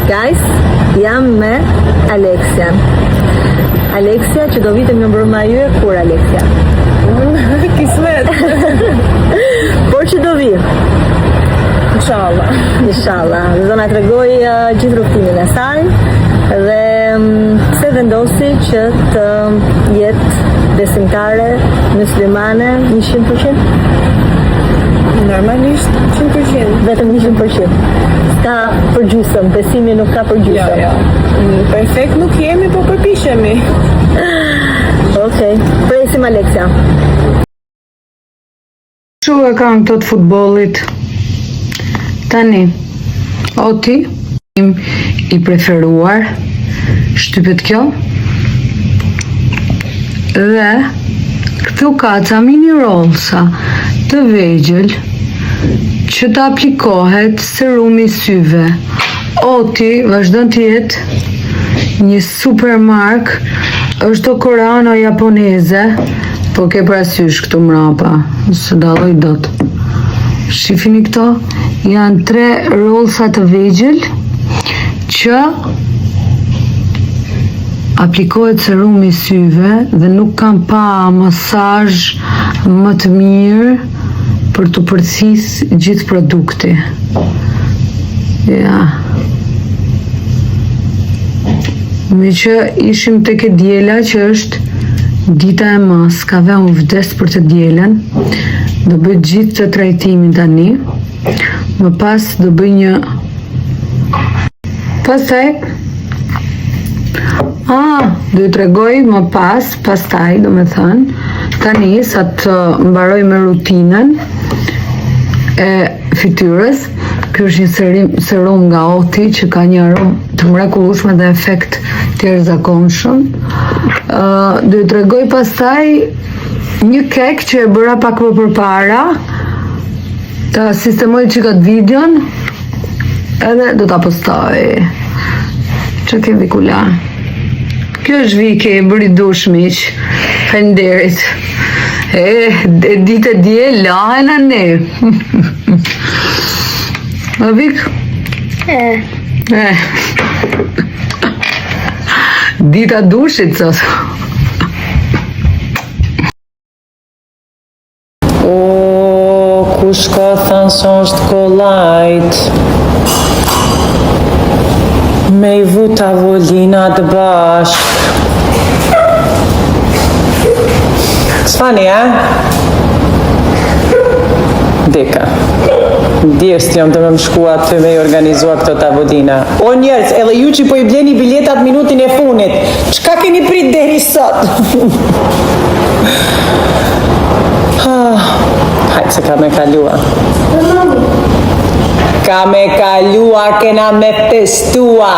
Guys, jam me Alexian. Alexia që do vite në mbrëma juve, kur Alexia? Kismet. Por që do vi, Inshallah. inshallah. Dhe do na tregoj uh, gjithë rrugëtimin e saj dhe mm, pse vendosi që të jetë besimtare muslimane 100%? Normalisht 100%. Vetëm 100%. S'ka për gjysëm, besimi nuk ka për Jo, gjysëm. jo. Mm, Perfekt nuk jemi, po përpiqemi. Okej, presim Alexia. Shu e kanë këto të futbollit. Tani, o ti, im i preferuar, shtypet kjo, dhe këtu ka ca mini rollsa të vegjël që të aplikohet serumi syve. Oti vazhdon të jetë një super mark, është o koreano japoneze, po ke parasysh këtu mrapa, s'e dalloj dot. Shifini këto, janë tre rollsa të vegjël që aplikohet serumi syve dhe nuk kam pa masazh më të mirë për të përthith gjithë produkti. Ja. Me që ishim tek e diela që është dita e maskave, unë vdes për të dielën, do bëj gjithë të trajtimin tani, më pas do bëj një Pastaj Ah, do ju tregoj më pas, pastaj, do me thënë, tani sa të mbaroj me rutinën e fytyrës. Ky është një serum, serum nga Oti që ka një aromë të mrekullueshme dhe efekt të jashtëzakonshëm. Uh, do ju tregoj pastaj një kek që e bëra pak më përpara. Ta sistemoj çikat videon edhe do ta postoj. Që ke Vikula? Kjo është Viki, e bëri dush miq. Faleminderit. E, e ditë e dje lahen ne. O Vik? E. E. Dita dushit sot. O, kush ka thënë se është kollajt Me i vu tavolinat bashk It's funny, eh? Deka Djerst jam të më më shku aty me i organizua këto tavolina O njerëz, edhe ju që po i bleni biletat minutin e funit Qka keni prit deri sot? Ah, Hajtë se ka me kalua Ka me kalua, kena me festua.